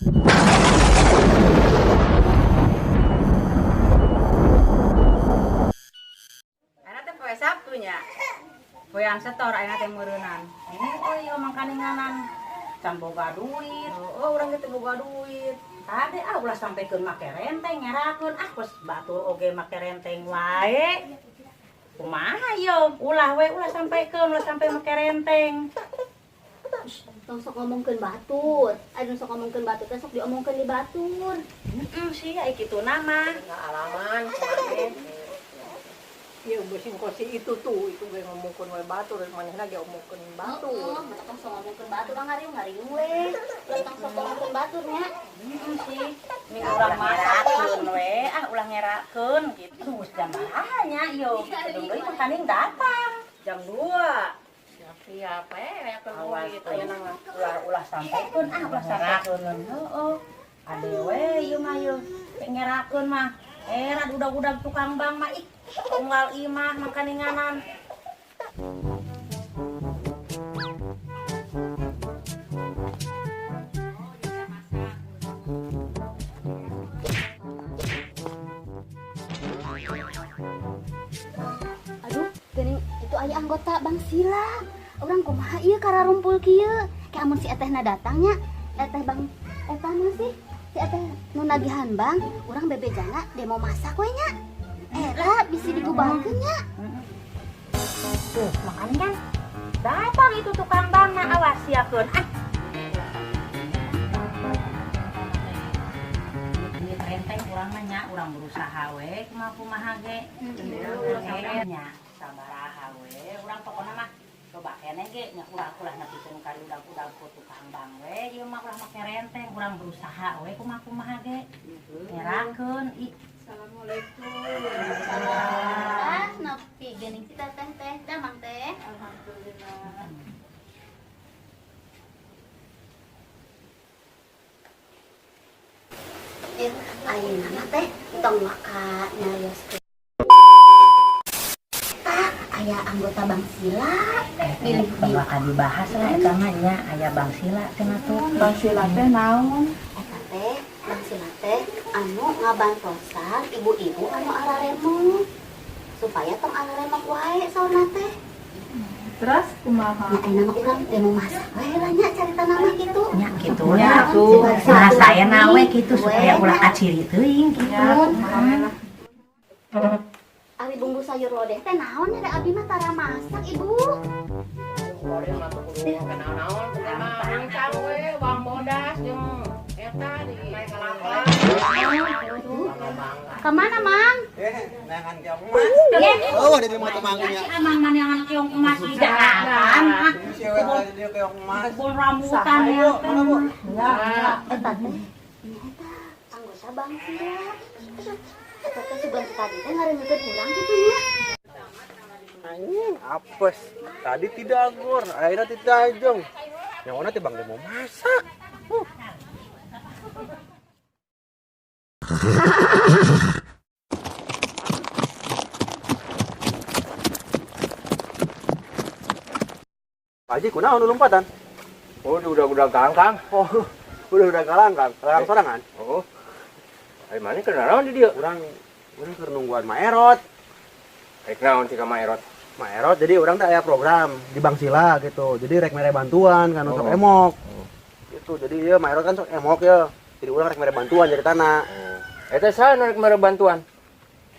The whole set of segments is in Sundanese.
Ayeuna teh poe Sabtu nya. Poean setor ayeuna teh meureunan. Oh iya mangkaninganan can boga duit. Oh, urang ge teu boga duit. Kade ah ulah sampekeun make renteng ngerakeun ah geus batur oge make renteng wae. Kumaha yo? Ulah we ulah sampekeun ulah sampe make renteng. Tong sok ngomongkeun batur. Aduh sok ngomongkeun batur teh sok diomongkeun di batur. Heeh sih ai kitu nama. Pengalaman kemarin. Ya beusi kosi itu tuh, itu gue ngomongkeun we batur, manehna ge omongkeun batur. Heeh, mata tong sok ngomongkeun batur mah ngariung-ngariung we. Ulah tong sok ngomongkeun batur nya. Heeh sih. Ming urang ngerakeun we, ah ulah ngerakeun gitu. Geus jam baraha nya ieu? Gedung deui makaning datang jam 2. Siap-siap eh Awas duit euy. ayeuna mah. Ulah ulah sampekeun ah ulah sampekeun. Heeh. Ade we ieu mah ieu. Ngerakeun mah. Era udag-udag tukang bank mah ih unggal imah makaninganan. Aduh, geuning itu aya anggota Bang Sila. Urang kumaha ieu kararumpul kieu? Kayak amun si etehna datangnya, eteh Bang eta mah sih si eteh nu nagihan bang, urang bebejana demo masak we nya. Era bisa digubakeun nya. Tuh, makanya kan datang itu tukang bank nah awas siakeun ah. Duit renteng urang mah nya, urang berusaha we kumaha kumaha ge. Nya sabaraha we, urang pokona mah coba keneh ge nya urang ulah nepikeun ka udag-udag ku tukang bank we, ieu mah ulah make renteng, urang berusaha we kumaha kumaha ge. Ngerakeun ih. Assalamualaikum. Ah, nepi geuning si teteh teh, damang teh. Alhamdulillah. Ayeuna mah teh tong waka nyarioskeun. Tah, aya anggota Bang Sila. Bilih Tong waka dibahas lah eta mah nya aya Bang Sila cenah tuh. Bang Sila teh naon? Eta teh Bang Sila teh anu ngabantosan ibu-ibu anu araremok supaya tong araremok wae saurna teh. Terus kumaha? Nya ayeuna mah urang demo masak we lah nya carita nama kitu. Nya kitu Nya, lah. tuh. Nah, saya we kitu supaya ulah kaciri teuing kitu. Ya, kumaha we lah. Ari bumbu sayur lodeh teh naon nya da abdi mah tara masak ibu. Lodeh mah tuh kudu naon-naon, teh mah rencang we bawang bodas jeung eta di kalapa. Kemana, Mang? Neangan keong emas. Oh, ada di motor mangnya. Si amang maneangan keong emas di jalan. Ah, Si wewe di keong emas. kebun rambutan ya. Bu, mana Bu? Eta teh nya eta anggota Bang Sila. Eta teh sugan tadi teh ngareungeun urang kitu nya. Anjing, apes. Tadi tidak gor, akhirnya tidak jong. Yang mana teh Bang dia mau masak. Pak Haji, kunaon nu lompatan? Oh, udah-udah kangkang. Oh, udah kalangkang, kalangkang sorangan. Oh. Ai mana keur naon di dieu? Urang urang keur nungguan Ma Erot. Rek naon sih ka Ma Erot? Ma Erot jadi urang teh aya program di Bang Sila gitu. Jadi rek mere bantuan kan sok Oh. emok. Itu jadi ieu Ma Erot kan sok emok ya. Jadi urang rek mere bantuan jadi tanah. Oh. Eta saha nu rek mere bantuan?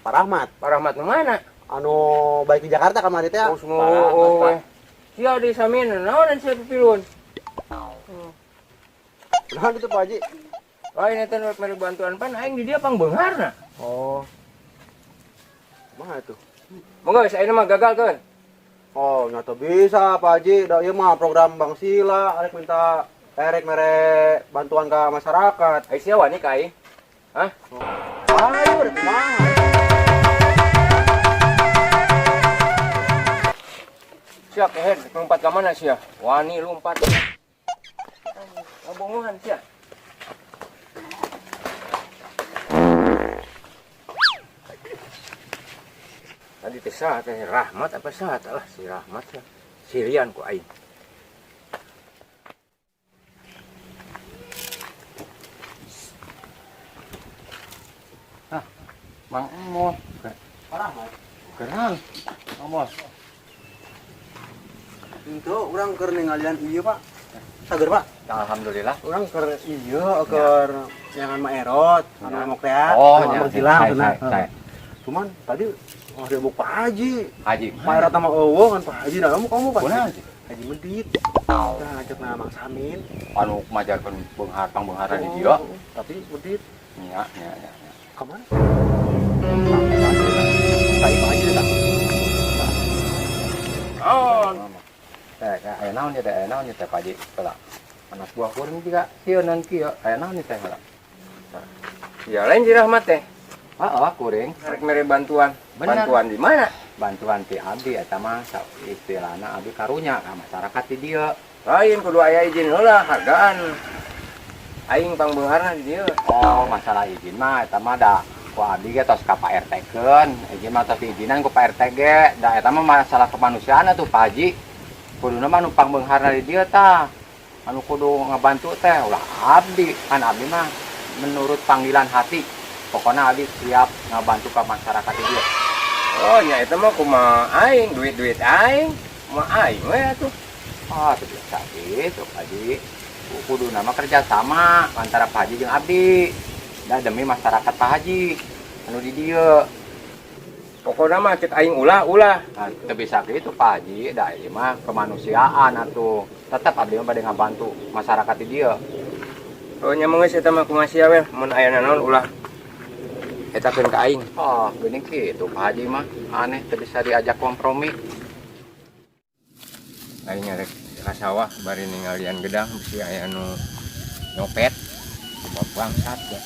Pak Rahmat Pak Rahmat nu mana? anu balik di Jakarta kamari teh. Oh, semua. Oh, eh. Sia di samin naon sia pipilun? Naon itu Pak Haji? Lain eta nu rek mere bantuan pan aing di dieu pangbeungharna. Oh. Kumaha itu? Monggo geus ayeuna mah gagalkeun. Oh, nyata bisa Pak Haji. Da ieu mah program Bang Sila arek minta rek mere bantuan ke masyarakat. Ai sia wani ka aing? Hah? Ayo rek kumaha? Sia kehed lompat ka mana sia? Wani lompat. Ngabongohan sia. Tadi teh saha teh Rahmat apa saha teh lah si Rahmat ya. Sirian ku aing. Mang Emot. Gerang. Mang Itu urang keur ningalian ieu, Pak. Sager, Pak. Alhamdulillah. Urang keur ieu keur jangan Ma Erot, anu emok teh. Oh, anu silang cenah. Cuman tadi oh diemok Pak Haji. Haji. Pak Erot sama eueuh kan Pak Haji da kamu Pak. Kunaon sih? Haji Medit. Tah ngajak Mang Samin. Anu majarkeun beunghar pangbeungharan di dieu. Tapi Medit. Nya nya nya. Ka mana? Tai Pak Haji datang. Oh. Teh, aya naon ieu teh? Aya naon ieu teh Pak Haji? Heula. Anak buah kuring juga sieun kieu. Aya naon ieu teh heula? Ya lain si Rahmat teh. Heeh, kuring. Rek mere bantuan. Bener. Bantuan di mana? Bantuan ti abdi eta mah istilahna abdi karunya ka masyarakat di dieu. Lain kudu aya izin heula hargaan. Aing pangbeungharna di dieu. Oh, masalah izin mah eta mah da ku abdi ge tos ka Pak RT keun. Izin mah tos diizinan ku Pak RT ge. Da eta mah masalah kemanusiaan atuh Pak Haji. Kuduna mah nu pangbeungharna di dieu tah. Anu kudu ngabantu teh ulah abdi. Kan abdi mah menurut panggilan hati. Pokoknya abdi siap ngabantu ka masyarakat di dieu. Oh, nya eta mah kumaha aing, duit-duit aing. Kumaha aing we atuh. Ah, teu biasa kitu, Pak Haji. Kudu nama kerja sama antara Pak Haji jeung abdi. Da demi masyarakat Pak Haji anu di dieu. Pokokna mah cek aing ulah-ulah. Nah, teu bisa kitu Pak Haji, da ieu mah kemanusiaan atuh. Tetep abdi mah bade ngabantu masyarakat di dieu. Oh, nya mah geus eta mah kumaha sia we, mun aya naon ulah etakeun ka aing. Oh, geuning kitu Pak Haji mah aneh teu bisa diajak kompromi. Aing arek ka sawah bari ningalian gedang bisi aya nu nyopet. Coba bangsat ya.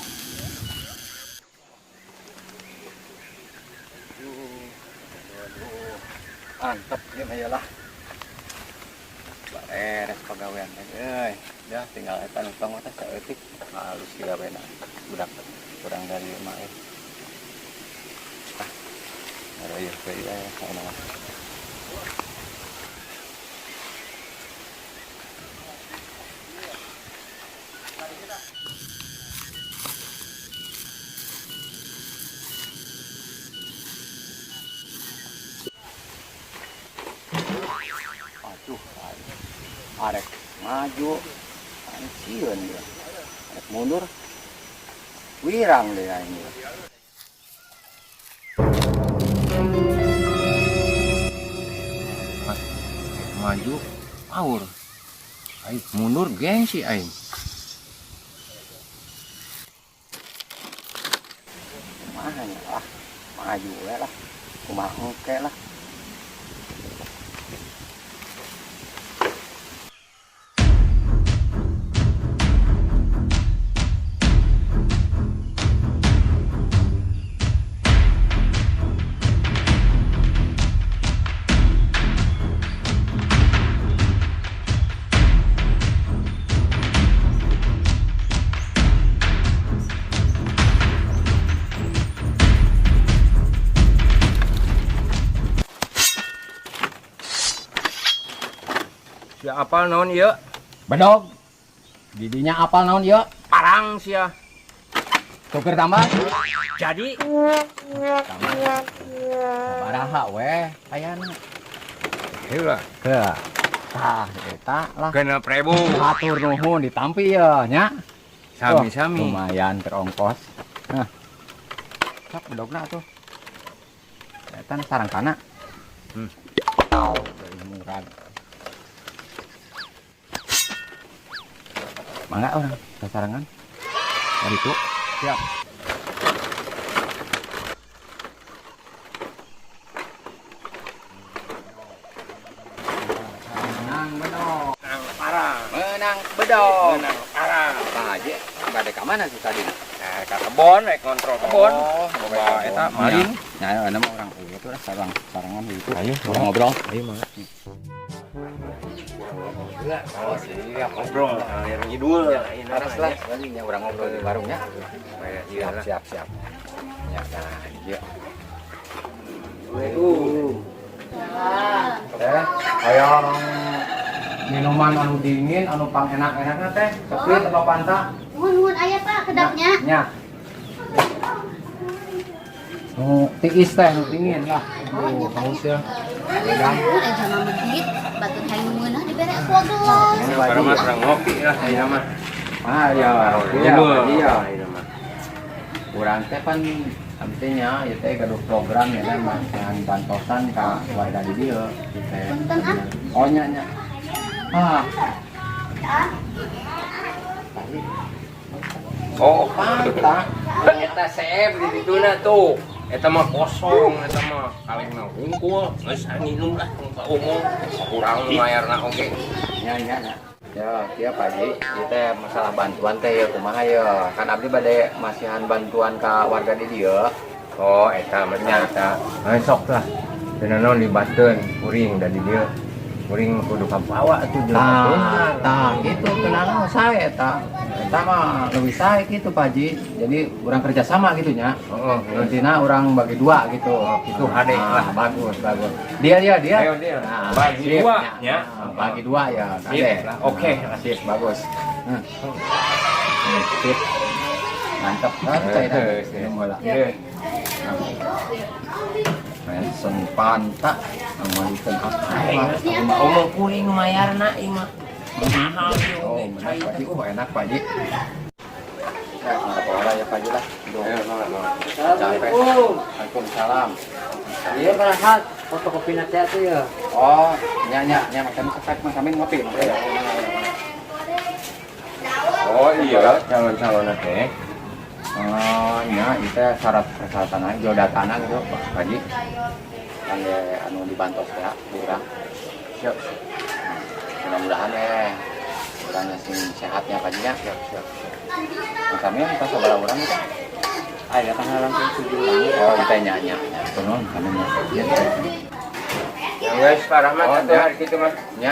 Antep ieu mah lah. Beres pagawean teh euy. Dah tinggal eta nu tong teh saeutik halus digawena. Budak kurang dari emak euy. Ah. Ngaroyeuh ieu we saena mah. Aduh, arek maju, arek sieun dia. Arek mundur, wirang dia ini. Maju, aur. Aing mundur gengsi aing. Kumaha nya lah, maju we lah, kumaha engke lah. Sia apal naon ieu? Bedog. Didinya apal naon ieu? Parang sia. Tuker tambah. Jadi tambah. Sabaraha we ayana. Heula. Heuh. Tah eta lah. 6.000. Hatur nuhun ditampi ye nya. Sami-sami. Lumayan terongkos. Hah. Sok bedogna atuh. Eta sarangkana. Murah. Mangga orang sasarangan. Dari itu. Siap. Menang bedog. Menang parang. Menang bedog. Menang parang. Pak Haji, bade ka mana sih tadi? Nah, ka kebon rek ngontrol kebon. Oh, Loba eta maling. Nah, ana mah orang itu lah sarangan itu. Ayo, ngobrol. Ayo mangga. Oh, siap. Ngobrol ngalir ngidul. Paras lah, nya urang ngobrol di warungnya. Iya Siap, siap, siap. Ya, nah, ieu. Teh, hayang minuman anu dingin, anu pang enak-enakna teh, Sprite apa Fanta? Nuhun-nuhun aya Pak kedapnya. Nya. Nu tiis teh, nu dingin lah. Aduh, haus ya. Nuhun eh sama medit, batur hayang meunah dibere aqua gelas. Sekarang mah kurang ngopi lah ayeuna mah. Ah, ya, Iya, iya. ayeuna mah. Urang teh pan artinya ieu teh gaduh program ya teh masihan bantosan ka warga di dieu gitu teh. Punten ah. Oh, nya nya. Ah. Oh, Mantap. Eta seep di dituna tuh. Eta mah kosong, eta mah kalengna hungkul, geus minum lah omong kurang mayarna oge. Nya nya nya. Ya, kieu Pak Haji, ieu teh masalah bantuan teh ya kumaha ya. Kan abdi bade masihan bantuan ka warga di dieu. Oh, eta mah nya eta. Ah, sok lah. Teu naon libatkeun kuring da di dieu. Kuring kudu kabawa atuh jeung Tah, tah gitu kenal saya eta. Eta mah lebih sae gitu Pak Haji. Jadi urang kerjasama gitu nya. Heeh, Intinya urang bagi dua gitu. Itu hade Ah, lah. Bagus, bagus. Dia dia dia. Ayo dia. Nah, Bagi sip, dua, nya. nya. Nah, bagi dua ya, Sip kade. lah, oke. Nah, sip, bagus. Sip. Mantap kan saya Eh, sip. Minum bola. Iya. Mensen pantak amalikeun apa? Omong kuring mayarna ieu mah. Mahal ieu Oh, oge bener, cai Pak Haji. teh. Oh, enak Pak Haji. Ya, mantap bola ya Pak Haji lah. Duh, Ayo, mangga, mangga. capek. Waalaikumsalam. Iya, Pak, fotokopi nanti atuh ya. Oh, nya nya nya makan sepek Mas Amin ngopi. Oh iya, calon-calon teh. Oh, nya itu syarat persyaratan aja geodatana gitu Pak Haji. Kan ya, anu dibantos ya, kurang. Siap, siap, Mudah-mudahan urangnya sing sehatnya Pak Haji nya. Siap, siap, siap. Mas Amin pas sabaraha urang itu? Aya kan langsung 7 orang. Oh, kita nya nya. Tolong kami nya. Iya. Ya guys, Pak Rahmat Oh, atuh ya. hari kitu mah. Nya.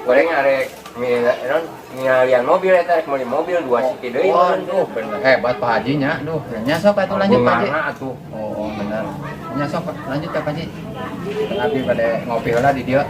Goreng arek non ngalian mobil eta rek meuli mobil dua siki deui. Waduh, bener hebat Pak Haji nya. Duh, nya sok atuh lanjut Pak Haji. Beungarna atuh. Oh, bener. Nya sok lanjut ya Pak Haji. Kan abdi pada ngopi heula di dieu.